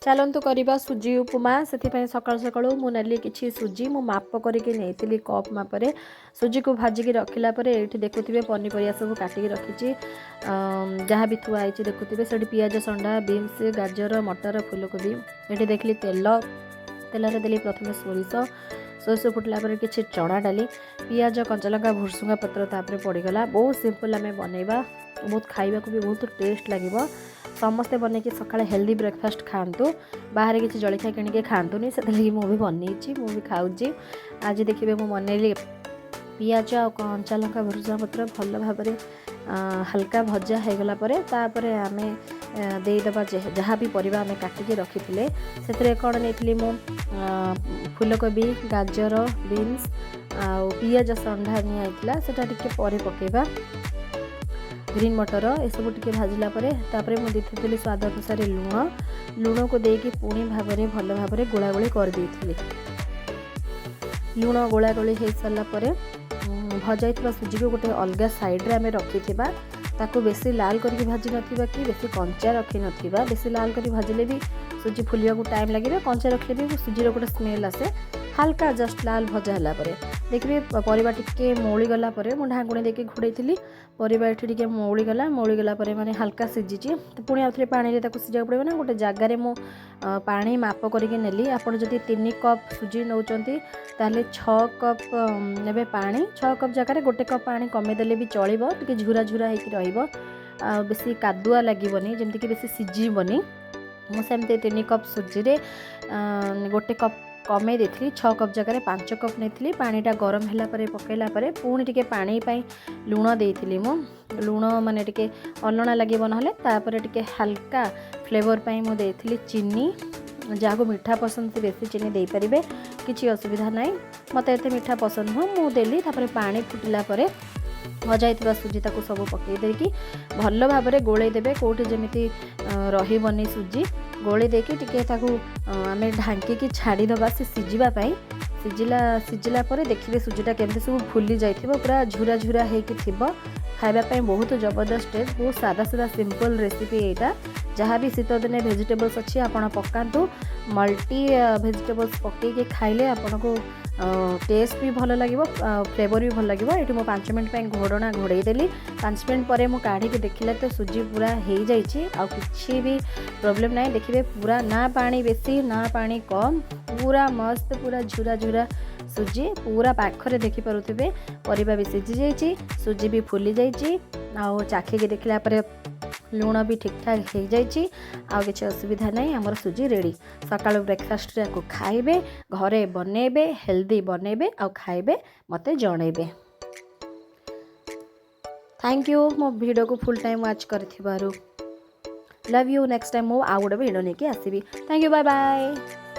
ଚାଲନ୍ତୁ କରିବା ସୁଜି ଉପମା। ସେଥିପାଇଁ ସକାଳୁ ସକାଳୁ ମୁଁ ନେଲି କିଛି ସୁଜି। ମୁଁ ମାପ କରିକି ନେଇଥିଲି କପ୍ ମାପରେ। ସୁଜିକୁ ଭାଜିକି ରଖିଲା ପରେ ଏଇଠି ଦେଖୁଥିବେ, ପନିପରିବା ସବୁ କାଟିକି ରଖିଛି। ଯାହା ବି ଥୁଆ ହେଇଛି ଦେଖୁଥିବେ ସେଠି, ପିଆଜ ସଣ୍ଡା, ବିନ୍ସ, ଗାଜର, ମଟର, ଫୁଲକୋବି। ଏଠି ଦେଖିଲି ତେଲ। ତେଲରେ ଦେଲି ପ୍ରଥମେ ସୋରିଷ। ସୋରିଷ ଫୁଟିଲା ପରେ କିଛି ଚଣା ଡାଲି, ପିଆଜ, କଞ୍ଚାଲଙ୍କା, ଭୃସୁଙ୍ଗା ପତ୍ର ତାପରେ ପଡ଼ିଗଲା। ବହୁତ ସିମ୍ପଲ୍ ଆମେ ବନେଇବା, ବହୁତ ଖାଇବାକୁ ବି ବହୁତ ଟେଷ୍ଟ ଲାଗିବ। ସମସ୍ତେ ବନେଇକି ସକାଳେ ହେଲ୍ଦି ବ୍ରେକଫାଷ୍ଟ ଖାଆନ୍ତୁ, ବାହାରେ କିଛି ଜଳଖିଆ କିଣିକି ଖାଆନ୍ତୁନି। ସେଥିଲାଗି ମୁଁ ବି ବନେଇଛି, ମୁଁ ବି ଖାଉଛି। ଆଜି ଦେଖିବେ, ମୁଁ ବନେଇଲି ପିଆଜ ଆଉ କଞ୍ଚା ଲଙ୍କା, ଭୃସୁଙ୍ଗା ପତ୍ର ଭଲ ଭାବରେ ହାଲକା ଭଜା ହେଇଗଲା ପରେ ତାପରେ ଆମେ ଦେଇଦେବା ଯାହା ବି ପରିବା ଆମେ କାଟିକି ରଖିଥିଲେ। ସେଥିରେ କ'ଣ ନେଇଥିଲି ମୁଁ? ଫୁଲକୋବି, ଗାଜର, ବିନ୍ସ ଆଉ ପିଆଜ ସଣ୍ଡା ନିଆ ହେଇଥିଲା, ସେଟା ଟିକେ ପରେ ପକାଇବା। ଗ୍ରୀନ୍ ମଟର ଏସବୁ ଟିକେ ଭାଜିଲା ପରେ ତାପରେ ମୁଁ ଦେଇଥିଲି ସ୍ୱାଦ ଅନୁସାରେ ଲୁଣ। ଲୁଣକୁ ଦେଇକି ପୁଣି ଭାବରେ ଭଲ ଭାବରେ ଗୋଳାଗୋଳି କରିଦେଇଥିଲି। ଲୁଣ ଗୋଳାଗୋଳି ହେଇସାରିଲା ପରେ ଭଜା ହେଇଥିବା ସୁଜିକୁ ଗୋଟେ ଅଲଗା ସାଇଡ଼୍ରେ ଆମେ ରଖିଥିବା। ତାକୁ ବେଶୀ ଲାଲ କରିକି ଭାଜି ନଥିବା କି ବେଶୀ କଞ୍ଚା ରଖିନଥିବା। ବେଶୀ ଲାଲ କରି ଭାଜିଲେ ବି ସୁଜି ଫୁଲିବାକୁ ଟାଇମ୍ ଲାଗିବ, କଞ୍ଚା ରଖିଲେ ବି ସୁଜିର ଗୋଟେ ସ୍ମେଲ୍ ଆସେ। ହାଲକା ଜଷ୍ଟ ଲାଲ ଭଜା ହେଲା ପରେ ଦେଖିବେ, ପରିବା ଟିକେ ମଉଳିଗଲା ପରେ ମୁଁ ଢାଙ୍କୁଣୀ ଦେଇକି ଘୋଡ଼େଇଥିଲି। ପରିବା ଏଠି ଟିକେ ମଉଳିଗଲା। ମଉଳିଗଲା ପରେ ମାନେ ହାଲକା ସିଝିଛି ତ ପୁଣି ଆଉଥରେ ପାଣିରେ ତାକୁ ସିଝାଇବାକୁ ପଡ଼ିବ ନା। ଗୋଟେ ଜାଗାରେ ମୁଁ ପାଣି ମାପ କରିକି ନେଲି। ଆପଣ ଯଦି 3 କପ୍ ସୁଜି ନେଉଛନ୍ତି, ତାହେଲେ 6 କପ୍ ନେବେ ପାଣି। 6 କପ୍ ଜାଗାରେ ଗୋଟେ କପ୍ ପାଣି କମେଇ ଦେଲେ ବି ଚଳିବ। ଟିକେ ଝୁରା ଝୁରା ହେଇକି ରହିବ ଆଉ ବେଶୀ କାଦୁଆ ଲାଗିବନି, ଯେମିତିକି ବେଶୀ ସିଝିବନି। ମୁଁ ସେମିତି 3 କପ୍ ସୁଜିରେ ଗୋଟେ କପ୍ କମେଇ ଦେଇଥିଲି। 6 କପ୍ ଜାଗାରେ 5 କପ୍ ନେଇଥିଲି। ପାଣିଟା ଗରମ ହେଲା ପରେ ପକାଇଲା ପରେ ପୁଣି ଟିକେ ପାଣି ପାଇଁ ଲୁଣ ଦେଇଥିଲି ମୁଁ। ଲୁଣ ମାନେ ଟିକେ ଅଲଣା ଲାଗିବ ନହେଲେ। ତାପରେ ଟିକେ ହାଲକା ଫ୍ଲେଭର୍ ପାଇଁ ମୁଁ ଦେଇଥିଲି ଚିନି। ଯାହାକୁ ମିଠା ପସନ୍ଦ, ସେ ବେଶୀ ଚିନି ଦେଇପାରିବେ, କିଛି ଅସୁବିଧା ନାହିଁ। ମୋତେ ଏତେ ମିଠା ପସନ୍ଦ ନୁହଁ, ମୁଁ ଦେଲି। ତାପରେ ପାଣି ଫୁଟିଲା ପରେ ଭଜା ହେଇଥିବା ସୁଜି ତାକୁ ସବୁ ପକାଇ ଦେଇକି ଭଲ ଭାବରେ ଗୋଳେଇ ଦେବେ, କେଉଁଠି ଯେମିତି ରହିବନି ସୁଜି। ଗୋଳେଇ ଦେଇକି ଟିକେ ତାକୁ ଆମେ ଢାଙ୍କିକି ଛାଡ଼ିଦେବା ସେ ସିଝିବା ପାଇଁ। ସିଝିଲା ସିଝିଲା ପରେ ଦେଖିବେ, ସୁଜିଟା କେମିତି ସବୁ ଫୁଲି ଯାଇଥିବ, ପୁରା ଝୁରା ଝୁରା ହେଇକି ଥିବ। ଖାଇବା ପାଇଁ ବହୁତ ଜବରଦସ୍ତ ଟେଷ୍ଟ। ବହୁତ ସାଧା ସାଧା ସିମ୍ପଲ୍ ରେସିପି ଏଇଟା। ଯାହା ବି ଶୀତ ଦିନେ ଭେଜିଟେବଲ୍ସ ଅଛି, ଆପଣ ପକାନ୍ତୁ। ମଲ୍ଟି ଭେଜିଟେବଲ୍ସ ପକାଇକି ଖାଇଲେ ଆପଣଙ୍କୁ ଟେଷ୍ଟ ବି ଭଲ ଲାଗିବ, ଫ୍ଲେଭର୍ ବି ଭଲ ଲାଗିବ। ଏଠି ମୁଁ 5 ମିନିଟ୍ ପାଇଁ ଘୋଡ଼ଣା ଘୋଡ଼େଇ ଦେଲି। 5 ମିନିଟ୍ ପରେ ମୁଁ କାଢ଼ିକି ଦେଖିଲେ ତ ସୁଜି ପୁରା ହେଇଯାଇଛି, ଆଉ କିଛି ବି ପ୍ରୋବ୍ଲେମ୍ ନାହିଁ। ଦେଖିବେ, ପୁରା ନା ପାଣି ବେଶୀ ନା ପାଣି କମ୍, ପୁରା ମସ୍ତ, ପୁରା ଝୁରା ଝୁରା ସୁଜି। ପୁରା ପାଖରେ ଦେଖିପାରୁଥିବେ, ପରିବା ବି ସିଝି ଯାଇଛି, ସୁଜି ବି ଫୁଲି ଯାଇଛି। ଆଉ ଚାଖିକି ଦେଖିଲା ପରେ ଲୁଣ ବି ଠିକ୍ଠାକ୍ ହେଇଯାଇଛି, ଆଉ କିଛି ଅସୁବିଧା ନାହିଁ। ଆମର ସୁଜି ରେଡ଼ି। ସକାଳୁ ବ୍ରେକଫାଷ୍ଟରେ ୟାକୁ ଖାଇବେ, ଘରେ ବନେଇବେ, ହେଲ୍ଦି ବନେଇବେ ଆଉ ଖାଇବେ, ମୋତେ ଜଣେଇବେ। Thank you ମୋ ଭିଡ଼ିଓକୁ ଫୁଲ୍ ଟାଇମ୍ ୱାଚ୍ କରିଥିବାରୁ। Love you. Next time ମୁଁ ଆଉ ଗୋଟେ ଭିଡ଼ିଓ ନେଇକି ଆସିବି। Thank you, bye bye.